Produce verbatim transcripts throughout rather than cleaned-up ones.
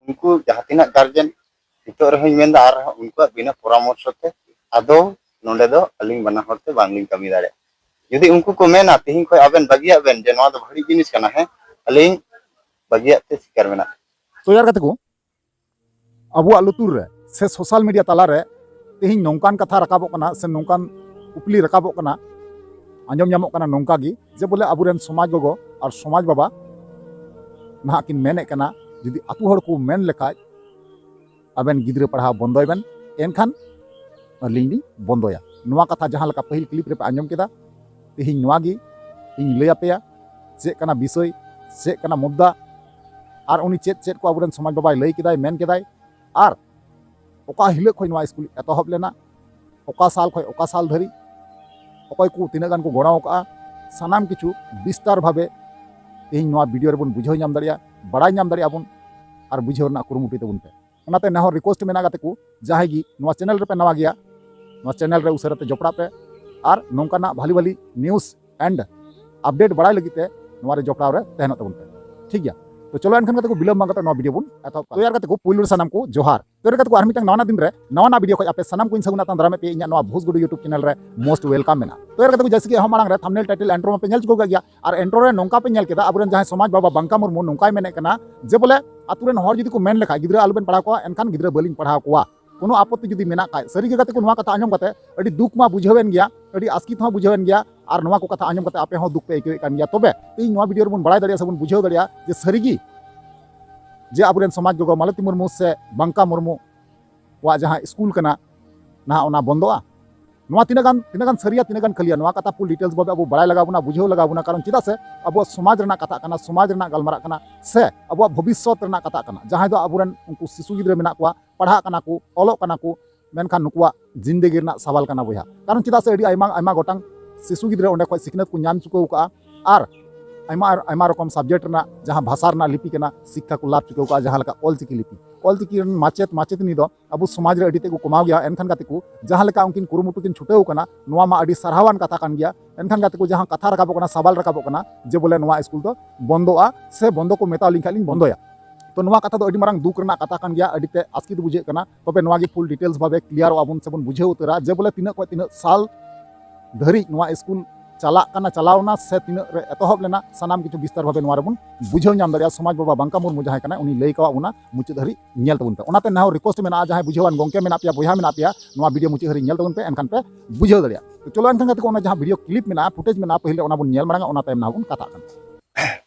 ᱩᱱᱠᱩ ᱡᱟᱦᱟᱸ ᱛᱤᱱᱟᱹᱜ ᱜᱟᱨᱡᱮᱱ ᱱᱤᱛᱚᱜ ᱨᱮᱦᱚᱸᱧ ᱢᱮᱱᱫᱟ, ᱟᱨ ᱩᱱᱠᱩᱣᱟᱜ ᱵᱤᱱᱟᱹ ᱯᱚᱨᱟᱢᱚᱨᱥᱚ ᱛᱮ ᱟᱫᱚ ᱱᱚᱰᱮ ᱫᱚ ᱟᱹᱞᱤᱧ ᱵᱟᱱᱟ ᱦᱚᱲ ᱛᱮ ᱵᱟᱝᱞᱤᱧ ᱠᱟᱹᱢᱤ ᱫᱟᱲᱮᱭᱟᱜᱼᱟ᱾ ᱡᱩᱫᱤ ᱩᱱᱠᱩ ᱠᱚ ᱢᱮᱱᱟ ᱛᱮᱦᱮᱧ ᱠᱷᱚᱱ ᱟᱵᱮᱱ ᱵᱟᱹᱜᱤᱭᱟᱜ ᱵᱮᱱ, ᱡᱮ ᱱᱚᱣᱟ ᱫᱚ ᱵᱟᱹᱲᱤᱡ ᱡᱤᱱᱤᱥ ᱠᱟᱱᱟ, ᱦᱮᱸ, ᱟᱹᱞᱤᱧ ᱵᱟᱹᱜᱤᱭᱟᱜ ᱛᱮ ᱥᱤᱠᱟᱨ ᱢᱮᱱᱟᱜᱼᱟ᱾ ᱛᱚ ᱭᱟᱨ ᱜᱟᱛᱮ ᱠᱚ, ᱟᱵᱚᱣᱟᱜ ᱞᱩᱛᱩᱨ ᱨᱮ ᱥᱮ ᱥᱳᱥᱟᱞ ᱢᱤᱰᱤᱭᱟ ᱛᱟᱞᱟᱨᱮ ᱛᱮᱦᱮᱧ ᱱᱚᱝᱠᱟᱱ ᱠᱟᱛᱷᱟ ᱨᱟᱠᱟᱵᱚᱜ ᱠᱟᱱᱟ ᱥᱮ ᱱᱚᱝᱠᱟᱱ ᱠᱩᱠᱞᱤ ᱨᱟᱠᱟᱵᱚᱜ ᱠᱟᱱᱟ, ᱟᱸᱡᱚᱢ ᱧᱟᱢᱚᱜ ᱠᱟᱱᱟ ᱱᱚᱝᱠᱟ ᱜᱮ ᱡᱮ ᱵᱚᱞᱮ ᱟᱵᱚᱨᱮᱱ ᱥᱚᱢᱟᱡᱽ ᱜᱚᱜᱚ ᱟᱨ ᱥᱚᱢᱟᱡᱽ ᱵᱟᱵᱟ ᱱᱟᱦᱟᱜ ᱠᱤᱱ ᱢᱮᱱᱮᱫ ᱠᱟᱱᱟ, ᱡᱩᱫᱤ ᱟᱛᱳ ᱦᱚᱲ ᱠᱚ ᱢᱮᱱ ᱞᱮᱠᱷᱟᱡ ᱟᱵᱮᱱ ᱜᱤᱫᱽᱨᱟᱹ ᱯᱟᱲᱦᱟᱣ ᱵᱚᱱᱫᱚᱭ ᱵᱮᱱ, ᱮᱱᱠᱷᱟᱱ ᱟᱹᱞᱤᱧ ᱞᱤᱧ ᱵᱚᱱᱫᱚᱭᱟ᱾ ᱱᱚᱣᱟ ᱠᱟᱛᱷᱟ ᱡᱟᱦᱟᱸ ᱞᱮᱠᱟ ᱯᱟᱹᱦᱤᱞ ᱠᱞᱤᱯ ᱨᱮᱯᱮ ᱟᱸᱡᱚᱢ ᱠᱮᱫᱟ, ᱛᱮᱦᱮᱧ ᱱᱚᱣᱟ ᱜᱮ ᱤᱧ ᱞᱟᱹᱭ ᱟᱯᱮᱭᱟ, ᱪᱮᱫ ᱠᱟᱱᱟ ᱵᱤᱥᱚᱭ, ᱪᱮᱫ ᱠᱟᱱᱟ ᱢᱩᱫᱽᱫᱟ, ᱟᱨ ᱩᱱᱤ ᱪᱮᱫ ᱪᱮᱫ ᱠᱚ ᱟᱵᱚᱨᱮᱱ ᱥᱚᱢᱟᱡᱽ ᱵᱟᱵᱟᱭ ᱞᱟᱹᱭ ᱠᱮᱫᱟᱭ, ᱢᱮᱱ ᱠᱮᱫᱟᱭ, ᱟᱨ ᱚᱠᱟ ᱦᱤᱞᱳᱜ ᱠᱷᱚᱱ ᱱᱚᱣᱟ ᱥᱠᱩᱞ ᱮᱛᱚᱦᱚᱵ ᱞᱮᱱᱟ, ᱚᱠᱟ ᱥᱟᱞ ᱠᱷᱚᱱ ᱚᱠᱟ ᱥᱟᱞ ᱫᱷᱟᱹᱨᱤᱡ, ᱚᱠᱚᱭ ᱠᱚ ᱛᱤᱱᱟᱹᱜ ᱜᱟᱱ ᱠᱚ ᱜᱚᱲᱚ ᱟᱠᱟᱫᱼᱟ, ᱥᱟᱱᱟᱢ ᱠᱤᱪᱷᱩ ᱵᱤᱥᱛᱟᱨ ᱵᱷᱟᱵᱮ ᱛᱮᱦᱮᱧ ᱱᱚᱣᱟ ᱵᱷᱤᱰᱤᱭᱳ ᱨᱮᱵᱚᱱ ᱵᱩᱡᱷᱟᱹᱣ ᱧᱟᱢ ᱫᱟᱲᱮᱭᱟᱜᱼᱟ, ᱵᱟᱲᱟᱭ ᱧᱟᱢ ᱫᱟᱲᱮᱭᱟᱜᱼᱟ ᱵᱚᱱ, ᱟᱨ ᱵᱩᱡᱷᱟᱹᱣ ᱨᱮᱱᱟᱜ ᱠᱩᱨᱩᱢᱩᱴᱩᱭ ᱛᱟᱵᱚᱱ ᱯᱮ᱾ ᱚᱱᱟᱛᱮ ᱱᱮᱦᱚᱨ ᱨᱤᱠᱩᱭᱮᱥᱴ ᱢᱮᱱᱟᱜ ᱜᱟᱛᱮ ᱠᱚ, ᱡᱟᱦᱟᱸᱭ ᱜᱮ ᱱᱚᱣᱟ ᱪᱮᱱᱮᱞ ᱨᱮᱯᱮ ᱱᱟᱣᱟ ᱜᱮᱭᱟ, ᱱᱚᱣᱟ ᱪᱮᱱᱮᱞ ᱨᱮ ᱩᱥᱟᱹᱨᱟ ᱛᱮ ᱡᱚᱯᱲᱟᱜ ᱯᱮ ᱟᱨ ᱱᱚᱝᱠᱟᱱᱟᱜ ᱵᱷᱟᱞᱤ ᱵᱷᱟᱞᱤ ᱱᱤᱭᱩᱡᱽ ᱮᱱᱰ ᱟᱯᱰᱮᱴ ᱵᱟᱲᱟᱭ ᱞᱟᱹᱜᱤᱫ ᱛᱮ ᱱᱚᱣᱟ ᱨᱮ ᱡᱚᱯᱲᱟᱣ ᱨᱮ ᱛᱟᱦᱮᱱᱚᱜ ᱛᱟᱵᱚᱱ ᱯᱮ᱾ ᱴᱷᱤᱠ ᱜᱮᱭᱟ, ᱛᱚ ᱪᱚᱞᱚ ᱮᱱᱠᱷᱟᱱ ᱜᱟᱛᱮ ᱠᱚ, ᱵᱤᱞᱚᱢ ᱵᱟᱝ ᱠᱟᱛᱮ ᱱᱚᱣᱟ ᱵᱷᱤᱰᱤᱭᱳ ᱵᱚᱱ ᱮᱛᱚᱦᱚᱵ ᱠᱟᱜᱼᱟ᱾ ᱛᱚ ᱭᱟᱨ ᱜᱟᱛᱮ ᱠᱚ, ᱯᱩᱭᱞᱩ ᱨᱮ ᱥᱟᱱᱟᱢ ᱠᱚ ᱡᱚᱦᱟᱨ᱾ ᱛᱚ ᱭᱟᱨ ᱜᱟᱛᱮ ᱠᱚ, ᱟᱨ ᱢᱤᱫᱴᱟᱝ ᱱᱟᱣᱟ ᱫᱤᱱ ᱨᱮ ᱱᱟᱣᱟ ᱱᱟᱣᱟ ᱵᱷᱤᱰᱤᱭᱳ ᱠᱷᱚᱱ ᱟᱯᱮ ᱥᱟᱱᱟᱢ ᱠᱚᱧ ᱥᱟᱹᱜᱩᱱ ᱟᱛᱟᱝ ᱫᱟᱨᱟᱢᱮᱫ ᱯᱮ ᱤᱧᱟᱹᱜ ᱱᱚᱣᱟ ᱵᱷᱩᱥ ᱜᱩᱰᱩ YouTube ᱪᱮᱱᱮᱞ ᱨᱮ most welcome ᱢᱮᱱᱟᱜᱼᱟ᱾ ᱛᱚ ᱭᱟᱨ ᱜᱟᱛᱮ ᱠᱚ, ᱡᱮᱭᱥᱮ ᱠᱤ ᱮᱦᱚᱵ ᱢᱟᱲᱟᱝ ᱨᱮ ᱛᱷᱟᱢᱵᱱᱮᱞ ᱴᱟᱭᱴᱮᱞ ᱮᱱᱴᱨᱳ ᱢᱟᱯᱮ ᱧᱮᱞ ᱪᱩᱠᱟᱹᱣ ᱠᱟᱜ ᱜᱮᱭᱟ, ᱟᱨ ᱮᱱᱴᱨᱳ ᱨᱮ ᱱᱚᱝᱠᱟ ᱯᱮ ᱧᱮᱞ ᱠᱮᱫᱟ, ᱟᱵᱚᱨᱮᱱ ᱡᱟᱦᱟᱸᱭ ᱥᱚᱢᱟᱡᱽ ᱵᱟᱵᱟ ᱵᱟᱝᱠᱟ ᱢᱩᱨᱢᱩ ᱱᱚᱝᱠᱟᱭ ᱢᱮᱱᱮᱫ ᱠᱟᱱᱟ ᱡᱮ ᱵᱚᱞᱮ ᱟᱛᱳ ᱨᱮᱱ ᱦᱚᱲ ᱡᱩᱫᱤ ᱠᱚ ᱢᱮᱱ ᱞᱮᱠᱷᱟᱡ ᱜᱤᱫᱽᱨᱟᱹ ᱟᱞᱚᱵᱮᱱ ᱯᱟᱲᱦᱟᱣ ᱠᱚᱣᱟ, ᱮᱱᱠᱷᱟᱱ ᱜᱤᱫᱽᱨᱟᱹ ᱵᱟᱹᱞᱤᱧ ᱯᱟᱲᱦᱟᱣ ᱠᱚᱣᱟ, ᱠᱳᱱᱳ ᱟᱯᱚᱛᱛᱤ ᱡᱩᱫᱤ ᱢᱮᱱᱟᱜ ᱠᱷᱟᱡ᱾ ᱥᱟᱹᱨᱤ ᱜᱮ ᱜᱟᱛᱮ ᱠᱚ, ᱱᱚᱣᱟ ᱠᱟᱛᱷᱟ ᱟᱸᱡᱚᱢ ᱠᱟᱛᱮ ᱟᱹᱰᱤ ᱫᱩᱠ ᱢᱟ ᱵᱩᱡᱷᱟᱹᱣᱮᱱ ᱜᱮᱭᱟ, ᱟᱹᱰᱤ ᱟᱥᱠᱮᱛ ᱦᱚᱸ ᱵᱩᱡᱷᱟᱹᱣᱮᱱ ᱜᱮᱭᱟ, ᱟᱨ ᱱᱚᱣᱟ ᱠᱚ ᱠᱟᱛᱷᱟ ᱟᱸᱡᱚᱢ ᱠᱟᱛᱮ ᱟᱯᱮ ᱦᱚᱸ ᱫᱩᱠ ᱯᱮ ᱟᱹᱭᱠᱟᱹᱣᱮᱫ ᱠᱟᱱ ᱜᱮᱭᱟ᱾ ᱛᱚᱵᱮ ᱛᱮᱦᱮᱧ ᱱᱚᱣᱟ ᱵᱷᱤᱰᱤᱭᱳ ᱨᱮᱵᱚᱱ ᱵᱟᱲᱟᱭ ᱫᱟᱲᱮᱭᱟᱜᱼᱟ ᱥᱮ ᱵᱚᱱ ᱵᱩᱡᱷᱟᱹᱣ ᱫᱟᱲᱮᱭᱟᱜᱼᱟ ᱡᱮ ᱥᱟᱹᱨᱤ ᱜᱮ ᱡᱮ ᱟᱵᱚᱨᱮᱱ ᱥᱚᱢᱟᱡᱽ ᱜᱚᱜᱚ ᱢᱟᱞᱚᱛᱤ ᱢᱩᱨᱢᱩ ᱥᱮ ᱵᱟᱝᱠᱟ ᱢᱩᱨᱢᱩ ᱣᱟᱜ ᱡᱟᱦᱟᱸ ᱥᱠᱩᱞ ᱠᱟᱱᱟ, ᱱᱟᱦᱟᱜ ᱚᱱᱟ ᱵᱚᱱᱫᱚᱜᱼᱟ᱾ ᱱᱚᱣᱟ ᱛᱤᱱᱟᱹᱜ ᱜᱟᱱ, ᱛᱤᱱᱟᱹᱜ ᱜᱟᱱ ᱥᱟᱹᱨᱤᱭᱟ, ᱛᱤᱱᱟᱹᱜ ᱜᱟᱱ ᱠᱷᱟᱹᱞᱤᱭᱟ, ᱱᱚᱣᱟ ᱠᱟᱛᱷᱟ ᱯᱩᱨᱟᱹ ᱰᱤᱴᱮᱞᱥ ᱵᱷᱟᱵᱮ ᱟᱵᱚ ᱵᱟᱲᱟᱭ ᱞᱟᱜᱟᱣ ᱵᱚᱱᱟ, ᱵᱩᱡᱷᱟᱹᱣ ᱞᱟᱜᱟᱣ ᱵᱚᱱᱟ᱾ ᱠᱟᱨᱚᱱ ᱪᱮᱫᱟᱜ ᱥᱮ ᱟᱵᱚᱣᱟᱜ ᱥᱚᱢᱟᱡᱽ ᱨᱮᱱᱟᱜ ᱠᱟᱛᱷᱟ ᱠᱟᱱᱟ, ᱥᱚᱢᱟᱡᱽ ᱨᱮᱱᱟᱜ ᱜᱟᱞᱢᱟᱨᱟᱜ ᱠᱟᱱᱟ, ᱥᱮ ᱟᱵᱚᱣᱟᱜ ᱵᱷᱚᱵᱤᱥᱥᱚᱛ ᱨᱮᱱᱟᱜ ᱠᱟᱛᱷᱟ ᱠᱟᱱᱟ, ᱡᱟᱦᱟᱸᱭ ᱫᱚ ᱟᱵᱚᱨᱮᱱ ᱩᱱᱠᱩ ᱥᱤᱥᱩ ᱜᱤᱫᱽᱨᱟᱹ ᱢᱮᱱᱟᱜ ᱠᱚᱣᱟ, ᱯᱟᱲᱦᱟᱜ ᱠᱟᱱᱟ ᱠᱚ, ᱚᱞᱚᱜ ᱠᱟᱱᱟ ᱠᱚ, ᱢᱮᱱᱠᱷᱟᱱ ᱱᱩᱠᱩᱣᱟᱜ ᱡᱤᱱᱫᱮᱜᱤ ᱨᱮᱱᱟᱜ ᱥᱟᱣᱟᱞ ᱠᱟᱱᱟ ᱵᱚᱭᱦᱟ᱾ ᱠᱟᱨᱚᱱ ᱪᱮᱫᱟᱜ ᱥᱮ ᱟᱹᱰᱤ ᱟᱭᱢᱟ, ᱟᱭᱢᱟ ᱜᱚᱴᱟᱝ ᱥᱤᱥᱩ ᱜᱤᱫᱽᱨᱟᱹ ᱚᱸᱰᱮ ᱠᱷᱚᱱ ᱥᱤᱠᱷᱱᱟᱹᱛ ᱠᱚ ᱧᱟᱢ ᱪᱩᱠᱟᱹᱣ ᱠᱟᱜᱼᱟ, ᱟᱨ ᱟᱭᱢᱟ, ᱟᱭᱢᱟ ᱨᱚᱠᱚᱢ ᱥᱟᱵᱡᱮᱠᱴ ᱨᱮᱱᱟᱜ ᱡᱟᱦᱟᱸ ᱵᱷᱟᱥᱟ ᱨᱮᱱᱟᱜ ᱞᱤᱯᱤ ᱠᱟᱱᱟ, ᱥᱤᱠᱠᱷᱟ ᱠᱚ ᱞᱟᱵᱷ ᱪᱩᱠᱟᱹᱣ ᱠᱟᱜᱼᱟ, ᱡᱟᱦᱟᱸ ᱞᱮᱠᱟ ᱚᱞᱪᱤᱠᱤ ᱞᱤᱯᱤ᱾ ᱚᱞᱪᱤᱠᱤ ᱨᱮᱱ ᱢᱟᱪᱮᱫ ᱢᱟᱪᱮᱛᱟᱹᱱᱤ ᱫᱚ ᱟᱵᱚ ᱥᱚᱢᱟᱡᱽ ᱨᱮ ᱟᱹᱰᱤ ᱛᱮᱫ ᱠᱚ ᱠᱚᱢᱟᱣ ᱜᱮᱭᱟ᱾ ᱮᱱᱠᱷᱟᱱ ᱜᱟᱛᱮ ᱠᱚ, ᱡᱟᱦᱟᱸ ᱞᱮᱠᱟ ᱩᱱᱠᱤᱱ ᱠᱩᱨᱩᱢᱩᱴᱩ ᱠᱤᱱ ᱪᱷᱩᱴᱟᱹᱣ ᱠᱟᱱᱟ, ᱱᱚᱣᱟ ᱢᱟ ᱟᱹᱰᱤ ᱥᱟᱨᱦᱟᱣᱟᱱ ᱠᱟᱛᱷᱟ ᱠᱟᱱ ᱜᱮᱭᱟ᱾ ᱮᱱᱠᱷᱟᱱ ᱜᱟᱛᱮ ᱠᱚ, ᱡᱟᱦᱟᱸ ᱠᱟᱛᱷᱟ ᱨᱟᱠᱟᱵᱚᱜ ᱠᱟᱱᱟ, ᱥᱟᱣᱟᱞ ᱨᱟᱠᱟᱵᱚᱜ ᱠᱟᱱᱟ ᱡᱮ ᱵᱚᱞᱮ ᱱᱚᱣᱟ ᱥᱠᱩᱞ ᱫᱚ ᱵᱚᱱᱫᱚᱜᱼᱟ ᱥᱮ ᱵᱚᱱᱫᱚ ᱠᱚ ᱢᱮᱛᱟᱣ ᱞᱤᱧ ᱠᱷᱟᱱ ᱞᱤᱧ ᱵᱚᱱᱫᱚᱭᱟ᱾ ᱛᱚ ᱱᱚᱣᱟ ᱠᱟᱛᱷᱟ ᱫᱚ ᱟᱹᱰᱤ ᱢᱟᱨᱟᱝ ᱫᱩᱠ ᱨᱮᱱᱟᱜ ᱠᱟᱛᱷᱟ ᱠᱟᱱ ᱜᱮᱭᱟ, ᱟᱹᱰᱤ ᱛᱮ ᱟᱥᱠᱮᱛ ᱵᱩᱡᱷᱟᱹᱜ ᱠᱟᱱᱟ᱾ ᱛᱚᱵᱮ ᱱᱚᱣᱟ ᱜᱮ full details ᱵᱷᱟᱵᱮ clearᱚᱜᱼᱟ ᱵᱚᱱ ᱥᱮᱵᱚᱱ ᱵᱩᱡᱷᱟᱹᱣ ᱩᱛᱟᱹᱨᱟ ᱡᱮ ᱵᱚᱞᱮ ᱛᱤᱱᱟᱹᱜ ᱠᱷᱚᱱ ᱛᱤᱱᱟᱹᱜ ᱥᱟᱞ ᱫᱷᱟᱹᱨᱤᱡ ᱱᱚᱣᱟ ᱥᱠᱩᱞ ᱪᱟᱞᱟᱜ ᱠᱟᱱᱟ, ᱪᱟᱞᱟᱣᱱᱟ ᱥᱮ ᱛᱤᱱᱟᱹᱜ ᱨᱮ ᱮᱛᱚᱦᱚᱵ ᱞᱮᱱᱟ, ᱥᱟᱱᱟᱢ ᱠᱤᱪᱷᱩ ᱵᱤᱥᱛᱟᱨ ᱵᱷᱟᱵᱮ ᱱᱚᱣᱟ ᱨᱮᱵᱚᱱ ᱵᱩᱡᱷᱟᱹᱣ ᱧᱟᱢ ᱫᱟᱲᱮᱭᱟᱜᱼᱟ᱾ ᱥᱚᱢᱟᱡᱽ ᱵᱟᱵᱟ ᱵᱟᱝᱠᱟ ᱢᱩᱨᱢᱩ ᱡᱟᱦᱟᱸᱭ ᱠᱟᱱᱟᱭ, ᱩᱱᱤ ᱞᱟᱹᱭ ᱠᱟᱣᱟᱜ ᱵᱚᱱᱟ, ᱢᱩᱪᱟᱹᱫ ᱫᱷᱟᱹᱨᱤᱡ ᱧᱮᱞ ᱛᱟᱵᱚᱱ ᱯᱮ᱾ ᱚᱱᱟᱛᱮ ᱱᱮᱦᱚᱨ request ᱢᱮᱱᱟᱜᱼᱟ, ᱡᱟᱦᱟᱸᱭ ᱵᱩᱡᱷᱟᱹᱣᱟᱱ ᱜᱚᱢᱠᱮ ᱢᱮᱱᱟᱜ ᱯᱮᱭᱟ, ᱵᱚᱭᱦᱟ ᱢᱮᱱᱟᱜ ᱯᱮᱭᱟ, ᱱᱚᱣᱟ video ᱢᱩᱪᱟᱹᱫ ᱫᱷᱟᱹᱨᱤᱡ ᱧᱮᱞ ᱛᱟᱵᱚᱱ ᱯᱮ, ᱮᱱᱠᱷᱟᱱ ᱯᱮ ᱵᱩᱡᱷᱟᱹᱣ ᱫᱟᱲᱮᱭᱟᱜᱼᱟ᱾ ᱛᱚ ᱪᱚᱞᱚ ᱮᱱᱠᱷᱟᱱ ᱜᱟᱛᱮ ᱠᱚ, ᱚᱱᱟ ᱡᱟᱦᱟᱸ video clip ᱢᱮᱱᱟᱜᱼᱟ, footage ᱢᱮᱱᱟᱜᱼᱟ, ᱯᱟᱹᱦᱤᱞ ᱨᱮ ᱚᱱᱟ ᱵᱚᱱ ᱧᱮᱞ ᱢᱟᱲᱟᱝᱟ, ᱚᱱᱟ ᱛᱟᱭᱚᱢ ᱱᱟᱦᱟᱜ ᱵᱚᱱ ᱠᱟᱛᱷᱟᱜ ᱠᱟᱱᱟ᱾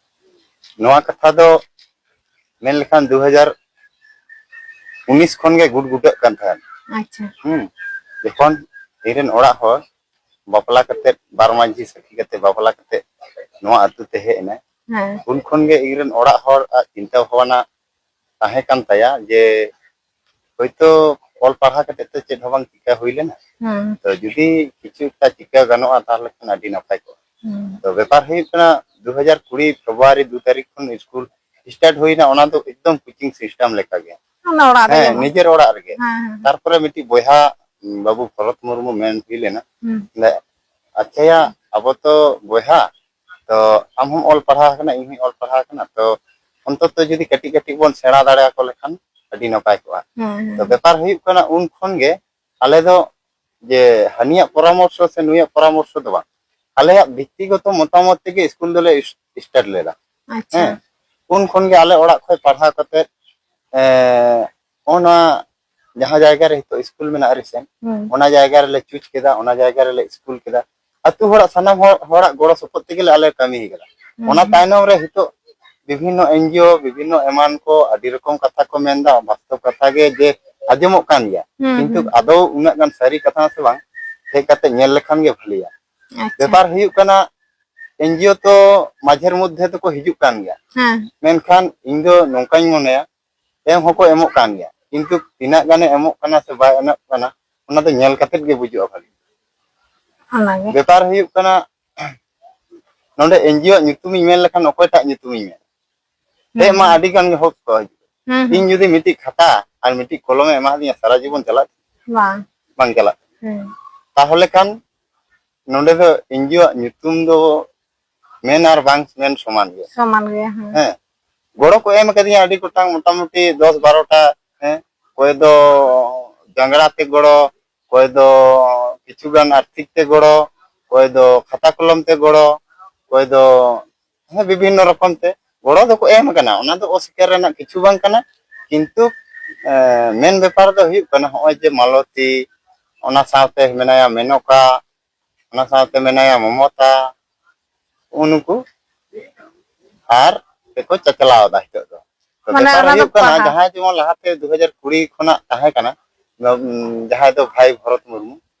ᱱᱚᱣᱟ ᱠᱟᱛᱷᱟ ᱫᱚ ᱢᱮᱱ ᱞᱮᱠᱷᱟᱱ ᱫᱩ ᱦᱟᱡᱟᱨ ᱩᱱᱤᱥ ᱠᱷᱚᱱ ᱜᱮ ᱜᱩᱰ ᱜᱩᱰᱟᱹᱜ ᱠᱟᱱ ᱛᱟᱦᱮᱸᱱ᱾ ᱟᱪᱪᱷᱟ᱾ ᱦᱩᱸ, ᱡᱚᱠᱷᱚᱱ ᱤᱧ ᱨᱮᱱ ᱚᱲᱟᱜ ᱦᱚᱲ ᱵᱟᱯᱞᱟ ᱠᱟᱛᱮ, ᱵᱟᱨ ᱢᱟᱹᱡᱷᱤ ᱥᱟᱹᱠᱷᱤ ᱠᱟᱛᱮ ᱵᱟᱯᱞᱟ ᱠᱟᱛᱮ ᱱᱚᱣᱟ ᱟᱹᱛᱩ ᱛᱮ ᱦᱮᱡ ᱮᱱᱟᱭ, ᱦᱮᱸ᱾ ᱩᱱ ᱠᱷᱚᱱ ᱜᱮ ᱤᱧ ᱨᱮᱱ ᱚᱲᱟᱜ ᱦᱚᱲ ᱟᱜ ᱪᱤᱱᱛᱟᱹ ᱵᱷᱟᱵᱽᱱᱟ ᱛᱟᱦᱮᱸ ᱠᱟᱱ ᱛᱟᱭᱟ ᱡᱮ ᱦᱚᱭᱛᱳ ᱚᱞ ᱯᱟᱲᱦᱟᱣ ᱠᱟᱛᱮ ᱛᱚ ᱪᱮᱫ ᱦᱚᱸ ᱵᱟᱝ ᱪᱤᱠᱟ ᱦᱩᱭ ᱞᱮᱱᱟ, ᱦᱮᱸ᱾ ᱛᱚ ᱡᱩᱫᱤ ᱠᱤᱪᱷᱩ ᱮᱠᱴᱟ ᱪᱤᱠᱟ ᱜᱟᱱᱚᱜᱼᱟ ᱛᱟᱦᱚᱞᱮ ᱠᱷᱟᱱ ᱟᱹᱰᱤ ᱱᱟᱯᱟᱭ ᱠᱚᱜᱼᱟ᱾ ᱦᱮᱸ᱾ ᱛᱚ ᱵᱮᱯᱟᱨ ᱦᱩᱭᱩᱜ ᱠᱟᱱᱟ, ᱫᱩ ᱦᱟᱡᱟᱨ ᱠᱩᱲᱤ ᱯᱷᱮᱵᱽᱨᱩᱣᱟᱨᱤ ᱫᱩ ᱛᱟᱹᱨᱤᱠᱷ ᱠᱷᱚᱱ ᱥᱠᱩᱞ start ᱦᱩᱭᱱᱟ, ᱚᱱᱟ ᱫᱚ ᱮᱠᱫᱚᱢ coaching system ᱞᱮᱠᱟ ᱜᱮ᱾ ᱚᱱᱟ ᱚᱲᱟᱜ ᱨᱮ ᱦᱮᱸ, ᱡᱮᱢᱚᱱ᱾ ᱱᱤᱡᱮᱨ ᱚᱲᱟᱜ ᱨᱮᱜᱮ᱾ ᱦᱮᱸ, ᱦᱮᱸ, ᱦᱮᱸ᱾ ᱛᱟᱨᱯᱚᱨᱮ ᱢᱤᱫᱴᱤᱡ ᱵᱚᱭᱦᱟ, ᱩᱸ, ᱵᱟᱹᱵᱩ ᱵᱷᱚᱨᱚᱛ ᱢᱩᱨᱢᱩ ᱢᱮᱱ ᱦᱩᱭ ᱞᱮᱱᱟ, ᱦᱩᱸ᱾ ᱞᱮ, ᱟᱪᱪᱷᱟ ᱭᱟ, ᱟᱵᱚ ᱛᱚ ᱵᱚᱭᱦᱟ, ᱛᱚ ᱟᱢ ᱦᱚᱸᱢ ᱚᱞ ᱯᱟᱲᱦᱟᱣ ᱟᱠᱟᱱᱟ, ᱤᱧ ᱦᱚᱸᱧ ᱚᱞ ᱯᱟᱲᱦᱟᱣ ᱟᱠᱟᱱᱟ, ᱛᱚ ᱚᱱᱛᱚᱛᱚ ᱡᱩᱫᱤ ᱠᱟᱹᱴᱤᱡ ᱠᱟᱹᱴᱤᱡ ᱵᱚᱱ ᱥᱮᱬᱟ ᱫᱟᱲᱮ ᱟᱠᱚ ᱞᱮᱠᱷᱟᱱ ᱟᱹᱰᱤ ᱱᱟᱯᱟᱭ ᱠᱚᱜᱼᱟ᱾ ᱦᱮᱸ, ᱦᱮᱸ᱾ ᱛᱚ ᱵᱮᱯᱟᱨ ᱦᱩᱭᱩᱜ ᱠᱟᱱᱟ, ᱩᱱ ᱠᱷᱚᱱ ᱜᱮ ᱟᱞᱮ ᱫᱚ ᱡᱮ ᱦᱟᱹᱱᱤᱭᱟᱜ ᱯᱚᱨᱟᱢᱚᱨᱥᱚ ᱥᱮ ᱱᱩᱭᱟᱜ ᱯᱚᱨᱟᱢᱚᱨᱥᱚ ᱫᱚ ᱵᱟᱝ, ᱟᱞᱮᱭᱟᱜ ᱵᱮᱠᱛᱤᱜᱚᱛᱚ ᱢᱚᱛᱟᱢᱚᱛ ᱛᱮᱜᱮ ᱥᱠᱩᱞ ᱫᱚᱞᱮ ᱤᱥ-, start ᱞᱮᱫᱟ᱾ ᱟᱪᱪᱷᱟ᱾ ᱦᱮᱸ, ᱩᱱ ᱠᱷᱚᱱ ᱜᱮ ᱟᱞᱮ ᱚᱲᱟᱜ ᱠᱷᱚᱱ ᱯᱟᱲᱦᱟᱣ ᱠᱟᱛᱮ, ᱮᱸ, ᱚᱱᱟ ᱡᱟᱦᱟᱸ ᱡᱟᱭᱜᱟ ᱨᱮ ᱱᱤᱛᱚᱜ ᱥᱠᱩᱞ ᱢᱮᱱᱟᱜᱼᱟ recent, ᱦᱩᱸ᱾ ᱚᱱᱟ ᱡᱟᱭᱜᱟ ᱨᱮᱞᱮ ᱪᱩᱡᱽ ᱠᱮᱫᱟ, ᱚᱱᱟ ᱡᱟᱭᱜᱟ ᱨᱮᱞᱮ ᱥᱠᱩᱞ ᱠᱮᱫᱟ᱾ ᱟᱹᱛᱩ ᱦᱚᱲᱟᱜ, ᱥᱟᱱᱟᱢ ᱦᱚᱲ, ᱦᱚᱲᱟᱜ ᱜᱚᱲᱚ ᱥᱚᱯᱚᱦᱚᱫ ᱛᱮᱜᱮ ᱞᱮ ᱟᱞᱮ ᱠᱟᱹᱢᱤ ᱠᱟᱫᱟ᱾ ᱦᱩᱸ, ᱚᱱᱟ ᱦᱩᱸ᱾ ᱛᱟᱭᱱᱚᱢ ᱨᱮ ᱱᱤᱛᱚᱜ ᱵᱤᱵᱷᱤᱱᱱᱚ NGO, ᱵᱤᱵᱷᱤᱱᱱᱚ ᱮᱢᱟᱱ ᱠᱚ ᱟᱹᱰᱤ ᱨᱚᱠᱚᱢ ᱠᱟᱛᱷᱟ ᱠᱚ ᱢᱮᱱᱫᱟ, ᱵᱟᱥᱛᱚᱵ ᱠᱟᱛᱷᱟ ᱜᱮ ᱡᱮ ᱟᱸᱡᱚᱢᱚᱜ ᱠᱟᱱ ᱜᱮᱭᱟ, ᱦᱩᱸ, ᱠᱤᱱᱛᱩ ᱦᱩᱸ᱾ ᱟᱫᱚ ᱩᱱᱟᱹᱜ ᱜᱟᱱ ᱥᱟᱹᱨᱤ ᱠᱟᱛᱷᱟ ᱥᱮ ᱵᱟᱝ, ᱦᱮᱡ ᱠᱟᱛᱮ ᱧᱮᱞ ᱞᱮᱠᱷᱟᱱ ᱜᱮ ᱵᱷᱟᱹᱞᱤᱭᱟ᱾ ᱟᱪᱪᱷᱟ᱾ ᱵᱮᱯᱟᱨ ᱦᱩᱭᱩᱜ ᱠᱟᱱᱟ, NGO ᱛᱚ ᱢᱟᱡᱷᱮᱨ ᱢᱚᱫᱽᱫᱷᱮ ᱫᱚᱠᱚ ᱦᱤᱡᱩᱜ ᱠᱟᱱ ᱜᱮᱭᱟ, ᱦᱮᱸ᱾ ᱢᱮᱱᱠᱷᱟᱱ ᱤᱧ ᱫᱚ ᱱᱚᱝᱠᱟᱧ ᱢᱚᱱᱮᱭᱟ, ᱮᱢ ᱦᱚᱸᱠᱚ ᱮᱢᱚᱜ ᱠᱟᱱ ᱜᱮᱭᱟ, ᱠᱤᱱᱛᱩ ᱛᱤᱱᱟᱹᱜ ᱜᱟᱱᱮ ᱮᱢᱚᱜ ᱠᱟᱱᱟ ᱥᱮ ᱵᱟᱭ ᱮᱢᱚᱜ ᱠᱟᱱᱟ, ᱚᱱᱟ ᱫᱚ ᱧᱮᱞ ᱠᱟᱛᱮᱫ ᱜᱮ ᱵᱩᱡᱩᱜᱼᱟ ᱵᱷᱟᱹᱞᱤ᱾ ᱚᱱᱟᱜᱮ᱾ ᱵᱮᱯᱟᱨ ᱦᱩᱭᱩᱜ ᱠᱟᱱᱟ, ᱱᱚᱰᱮ NGO ᱟᱜ ᱧᱩᱛᱩᱢᱤᱧ ᱢᱮᱱ ᱞᱮᱠᱷᱟᱱ ᱚᱠᱚᱭᱴᱟᱜ ᱧᱩᱛᱩᱢᱤᱧ ᱢᱮᱱᱟ? ᱦᱩᱸ, ᱦᱮᱡ ᱢᱟ ᱦᱩᱸ᱾ ᱟᱹᱰᱤ ᱜᱟᱱ ᱜᱮ ᱦᱚᱲ ᱠᱚ ᱦᱤᱡᱩᱜᱼᱟ᱾ ᱦᱩᱸ, ᱦᱩᱸ᱾ ᱤᱧ ᱡᱩᱫᱤ ᱢᱤᱫᱴᱤᱡ ᱠᱷᱟᱛᱟ ᱟᱨ ᱢᱤᱫᱴᱤᱡ ᱠᱚᱞᱚᱢᱮ ᱮᱢᱟᱫᱤᱧᱟ, ᱥᱟᱨᱟ ᱡᱤᱵᱚᱱ ᱪᱟᱞᱟᱜ ᱛᱤᱧᱟ? ᱵᱟᱝ᱾ ᱵᱟᱝ ᱪᱟᱞᱟᱜ᱾ ᱦᱩᱸ᱾ ᱛᱟᱦᱚᱞᱮ ᱠᱷᱟᱱ ᱱᱚᱰᱮ ᱫᱚ NGO ᱟᱜ ᱧᱩᱛᱩᱢ ᱫᱚ ᱢᱮᱱ ᱟᱨ ᱵᱟᱝ ᱢᱮᱱ ᱥᱚᱢᱟᱱ ᱜᱮᱭᱟ᱾ ᱥᱚᱢᱟᱱ ᱜᱮᱭᱟ, ᱦᱮᱸ᱾ ᱦᱮᱸ᱾ ᱜᱚᱲᱚ ᱠᱚ ᱮᱢ ᱟᱠᱟᱫᱤᱧᱟ ᱟᱹᱰᱤ ᱜᱚᱴᱟᱝ, ᱢᱚᱴᱟᱢᱩᱴᱤ ᱫᱚᱥ ᱵᱟᱨᱚᱴᱟ᱾ ᱦᱮᱸ, ᱚᱠᱚᱭ ᱫᱚ ᱡᱟᱝᱜᱽᱲᱟ ᱛᱮ ᱜᱚᱲᱚ, ᱚᱠᱚᱭ ᱫᱚ ᱠᱤᱪᱷᱩ ᱜᱟᱱ ᱟᱨᱛᱷᱤᱠ ᱛᱮ ᱜᱚᱲᱚ, ᱚᱠᱚᱭ ᱫᱚ ᱠᱷᱟᱛᱟ ᱠᱚᱞᱚᱢ ᱛᱮ ᱜᱚᱲᱚ, ᱚᱠᱚᱭ ᱫᱚ, ᱦᱮᱸ, ᱵᱤᱵᱷᱤᱱᱱᱚ ᱨᱚᱠᱚᱢ ᱛᱮ ᱜᱚᱲᱚ ᱫᱚᱠᱚ ᱮᱢ ᱟᱠᱟᱱᱟ, ᱚᱱᱟ ᱫᱚ ᱚᱥᱤᱠᱟᱨ ᱨᱮᱱᱟᱜ ᱠᱤᱪᱷᱩ ᱵᱟᱝ ᱠᱟᱱᱟ᱾ ᱠᱤᱱᱛᱩ ᱮ, ᱢᱮᱱ ᱵᱮᱯᱟᱨ ᱫᱚ ᱦᱩᱭᱩᱜ ᱠᱟᱱᱟ, ᱱᱚᱜᱼᱚᱭ ᱡᱮ ᱢᱟᱞᱚᱛᱤ, ᱚᱱᱟ ᱥᱟᱶᱛᱮ ᱢᱮᱱᱟᱭᱟ ᱢᱮᱱᱚᱠᱟ, ᱚᱱᱟ ᱥᱟᱶᱛᱮ ᱢᱮᱱᱟᱭᱟ ᱢᱚᱢᱚᱛᱟ, ᱩᱱᱠᱩ ᱟᱨ ᱛᱮᱠᱚ ᱪᱟᱪᱞᱟᱣ ᱮᱫᱟ ᱱᱤᱛᱚᱜ ᱫᱚ᱾ ᱛᱚ, ᱢᱟᱱᱮ ᱵᱮᱯᱟᱨ ᱚᱱᱟ ᱫᱚ ᱦᱩᱭᱩᱜ ᱠᱟᱱᱟ, ᱯᱟᱲᱦᱟᱣ ᱡᱟᱦᱟᱸᱭ ᱡᱮᱢᱚᱱ ᱞᱟᱦᱟᱛᱮ ᱫᱩ ᱦᱟᱡᱟᱨ ᱠᱩᱲᱤ ᱠᱷᱚᱱᱟᱜ ᱛᱟᱦᱮᱸ ᱠᱟᱱᱟ, ᱩᱢ, ᱡᱟᱦᱟᱸᱭ ᱫᱚ ᱵᱷᱟᱭ ᱵᱷᱚᱨᱚᱛ ᱢᱩᱨᱢᱩ,